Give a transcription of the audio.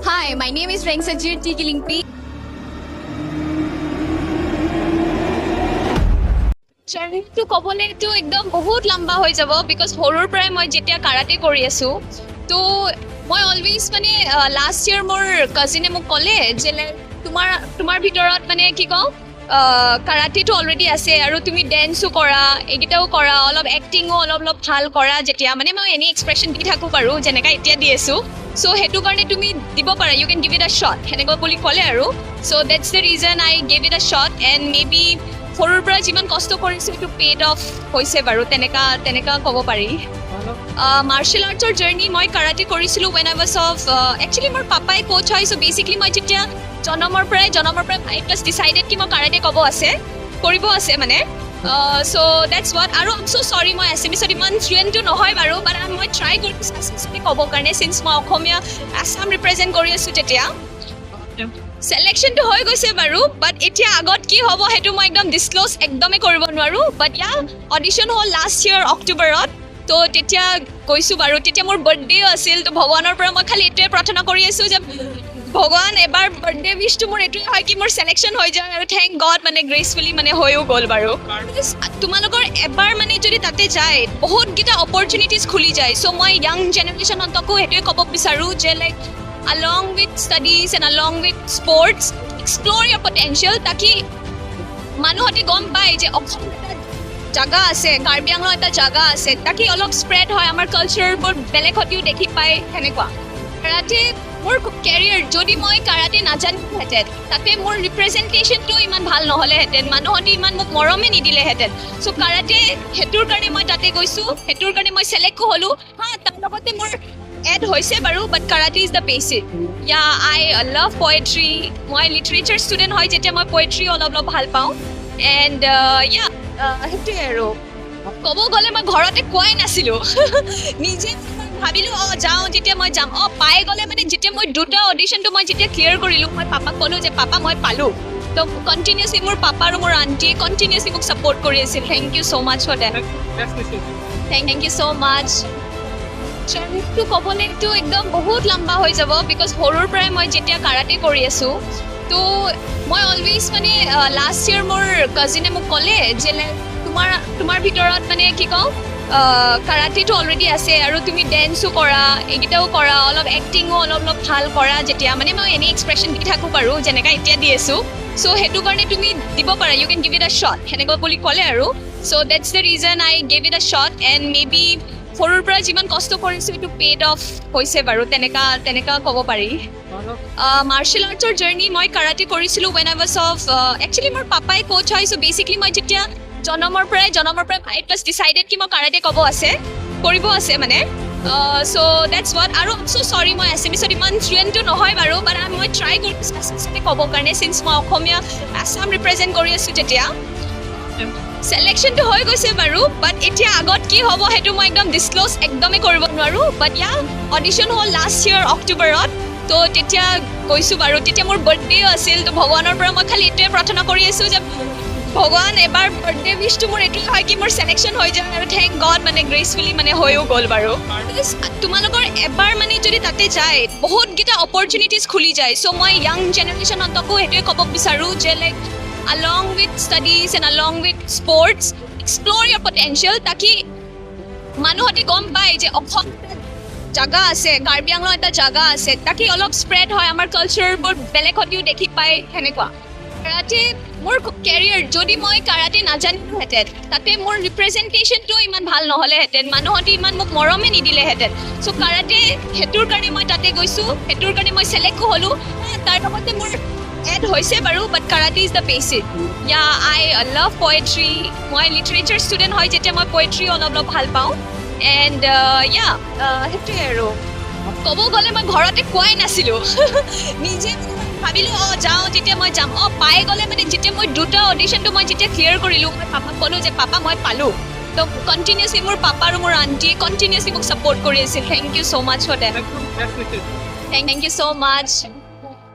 Hi, my name is Rengsa T. Kilingpi. জাৰ্ণিটো ক'বলৈতো একদম বহুত লম্বা হৈ যাব, because সৰুৰ পৰাই মই যেতিয়া কাৰাটে কৰি আছোঁ, তো মই অলৱেজ মানে লাষ্ট ইয়েৰ মোৰ কাজিনে মোক ক'লে যে like, তোমাৰ ভিতৰত মানে কি কওঁ, কাৰাটেটো অলৰেডি আছে আৰু তুমি ডেন্সো কৰা, এইকেইটাও কৰা, অলপ এক্টিঙো অলপ অলপ ভাল কৰা। যেতিয়া মানে মই এনেই এক্সপ্ৰেশ্যন দি থাকোঁ বাৰু, যেনেকৈ এতিয়া দি আছোঁ। চ' সেইটো কাৰণে তুমি দিব পাৰা, you can give it a shot, সেনেকুৱা বুলি ক'লে আৰু। So that's the reason I give it a shot and maybe সৰুৰ পৰা যিমান কষ্ট কৰিছোঁ, সেইটো পেইড অফ হৈছে বাৰু, তেনেকা ক'ব পাৰি। মাৰ্চেল আৰ্টছৰ জাৰ্ণি, মই কাৰাটে কৰিছিলোঁ when I was of, actually মোৰ পাপাই কোচ হয়। চ' বেচিকলি মই যেতিয়া জন্মৰ পৰাই it was decided কি মই কাৰাটে ক'ব আছে, কৰিব আছে মানে। চ' that's what. আৰু আম চ' চৰি, মই এছামিছত ইমান ফ্লুৱেণ্টটো নহয় বাৰু, বাট মই ট্ৰাই কৰিছোঁ আছামিছতে ক'বৰ কাৰণে, চিন্স মই অসমীয়া, আছাম ৰিপ্ৰেজেণ্ট কৰি আছোঁ। তেতিয়া চিলেকশ্যনটো হৈ গৈছে বাৰু, বাট এতিয়া আগত কি হ'ব সেইটো মই একদম ডিছক্ল'জ একদমেই কৰিব নোৱাৰোঁ। বাট ইয়া, অডিশ্যন হ'ল লাষ্ট ইয়েৰ অক্টোবৰত। ত' তেতিয়া গৈছোঁ বাৰু। তেতিয়া মোৰ বাৰ্থডেও আছিল। ত' ভগৱানৰ পৰা মই খালি এইটোৱে প্ৰাৰ্থনা কৰি আছোঁ যে ভগৱান, এবাৰ বাৰ্থডে উইচটো মোৰ এইটোৱে হয় কি মোৰ চিলেকশ্যন হৈ যায়। আৰু thank god, মানে গ্ৰেচফুলি মানে হৈও গ'ল বাৰু। তোমালোকৰ এবাৰ মানে যদি তাতে যায়, বহুতকেইটা অপৰচুনিটিজ খুলি যায়। চ' মই য়াং জেনেৰেশ্যনতকো সেইটোৱে ক'ব বিচাৰোঁ যে like, along with studies and along with sports, explore your potential, তাকি মানুহতে গম পায় যে অসম এটা জাগা আছে, কাৰ্বি আংলং এটা জাগা আছে, তাকি অলপ স্প্ৰেড হয়, আমাৰ কালচাৰবোৰ বেলেগহঁতেও দেখি পায় সেনেকুৱা। কাৰাটে মোৰ কেৰিয়াৰ, যদি মই কাৰাটে নাজানিলোহেঁতেন, তাতে মোৰ ৰিপ্ৰেজেণ্টেশ্যনটো ইমান ভাল নহ'লেহেঁতেন, মানুহতে ইমান মোক মৰমে নিদিলেহেঁতেন। চ' কাৰাটে সেইটোৰ কাৰণে মই তাতে গৈছোঁ, সেইটোৰ কাৰণে মই চিলেক্টো হ'লোঁ। হা, তাৰ লগতে মোৰ এড হৈছে বাৰু, but karate is the basic. Yeah, I love poetry. মই লিটাৰেচাৰ ষ্টুডেণ্ট হয় যেতিয়া মই পয়েট্ৰি অলপ অলপ ভাল পাওঁ। এণ্ড ইয়া, সেইটোৱে আৰু। ক'ব গ'লে মই ঘৰতে কোৱাই নাছিলোঁ। নিজে ভাবিলোঁ, অঁ যাওঁ। যেতিয়া মই যাম, অঁ পাই গ'লে মানে যেতিয়া মই দুটা অডিশ্যনটো মই যেতিয়া ক্লিয়াৰ কৰিলোঁ, মই পাপাক ক'লোঁ যে পাপা, মই পালোঁ। তো কণ্টিনিউছলি মোৰ পাপা আৰু মোৰ আণ্টিয়ে কণ্টিনিউছলি মোক ছাপৰ্ট কৰি আছিল। Thank you so much for that. Thank you so much. জাৰ্ণিটো ক'বলৈতো একদম বহুত লম্বা হৈ যাব, because সৰুৰ পৰাই মই যেতিয়া কাৰাটে কৰি আছোঁ, তো মই অলৱেজ মানে লাষ্ট ইয়েৰ মোৰ কাজিনে মোক ক'লে যে like, তোমাৰ ভিতৰত মানে কি কওঁ, কাৰাটেটো অলৰেডি আছে আৰু তুমি ডেন্সো কৰা, এইকেইটাও কৰা, অলপ এক্টিঙো অলপ অলপ ভাল কৰা। যেতিয়া মানে মই এনেই এক্সপ্ৰেশ্যন দি থাকোঁ বাৰু, যেনেকৈ এতিয়া দি আছোঁ। চ' সেইটো কাৰণে তুমি দিব পাৰা, you can give it a shot, সেনেকুৱা বুলি ক'লে আৰু। So that's the reason I give it a shot and maybe সৰুৰ পৰা যিমান কষ্ট কৰিছোঁ, সেইটো পেইড অফ হৈছে বাৰু, তেনেকা ক'ব পাৰি। মাৰ্চেল আৰ্টছৰ জাৰ্ণি, মই কাৰাটে কৰিছিলোঁ when I was of, actually মোৰ পাপাই কোচ হয়। চ' বেচিকলি মই যেতিয়া জন্মৰ পৰাই it was decided কি মই কাৰাটে ক'ব আছে, কৰিব আছে মানে। চ' that's what. আৰু আম চ' চৰি, মই এছামিছত ইমান ফ্লুৱেণ্টটো নহয় বাৰু, বাট মই ট্ৰাই কৰিছোঁ আছামিছতে ক'বৰ কাৰণে, চিন্স মই অসমীয়া, আছাম ৰিপ্ৰেজেণ্ট কৰি আছোঁ। তেতিয়া চিলেকশ্যনটো হৈ গৈছে বাৰু, বাট এতিয়া আগত কি হ'ব সেইটো মই একদম ডিছক্ল'জ একদমেই কৰিব নোৱাৰোঁ। বাট ইয়া, অডিশ্যন হ'ল লাষ্ট ইয়েৰ অক্টোবৰত। ত' তেতিয়া গৈছোঁ বাৰু। তেতিয়া মোৰ বাৰ্থডেও আছিল। ত' ভগৱানৰ পৰা মই খালি এইটোৱে প্ৰাৰ্থনা কৰি আছোঁ যে ভগৱান, এবাৰ বাৰ্থডে উইচটো মোৰ এইটোৱে হয় কি মোৰ চিলেকশ্যন হৈ যায়। আৰু thank god, মানে গ্ৰেচফুলি মানে হৈও গ'ল বাৰু। তোমালোকৰ এবাৰ মানে যদি তাতে যায়, বহুতকেইটা অপৰচুনিটিজ খুলি যায়। চ' মই য়াং জেনেৰেশ্যনতকো সেইটোৱে ক'ব বিচাৰোঁ যে like, along with studies and along with sports, explore your potential, তাকি মানুহতে গম পায় যে অসম এটা জাগা আছে, কাৰ্বি আংলং এটা জাগা আছে, তাকি অলপ স্প্ৰেড হয়, আমাৰ কালচাৰবোৰ বেলেগহঁতেও দেখি পায় সেনেকুৱা। কাৰাটে মোৰ কেৰিয়াৰ, যদি মই কাৰাটে নাজানিলোহেঁতেন, তাতে মোৰ ৰিপ্ৰেজেণ্টেশ্যনটো ইমান ভাল নহ'লেহেঁতেন, মানুহতে ইমান মোক মৰমে নিদিলেহেঁতেন। চ' কাৰাটে সেইটোৰ কাৰণে মই তাতে গৈছোঁ, সেইটোৰ কাৰণে মই চিলেক্টো হ'লোঁ। তাৰ লগতে মোৰ এড হৈছে বাৰু, but karate is the basic. Yeah, I love poetry. মই লিটাৰেচাৰ ষ্টুডেণ্ট হয় যেতিয়া মই পয়েট্ৰি অলপ অলপ ভাল পাওঁ। এণ্ড ইয়া, সেইটোৱে আৰু। ক'ব গ'লে মই ঘৰতে কোৱাই নাছিলোঁ। নিজে ভাবিলোঁ, অঁ যাওঁ। যেতিয়া মই যাম, অঁ পাই গ'লে মানে যেতিয়া মই দুটা অডিশ্যনটো মই যেতিয়া ক্লিয়াৰ কৰিলোঁ, মই পাপাক ক'লোঁ যে পাপা, মই পালোঁ। তো কণ্টিনিউছলি মোৰ পাপা আৰু মোৰ আণ্টিয়ে কণ্টিনিউছলি মোক ছাপৰ্ট কৰি আছিল। Thank you so much for that. Thank you so much.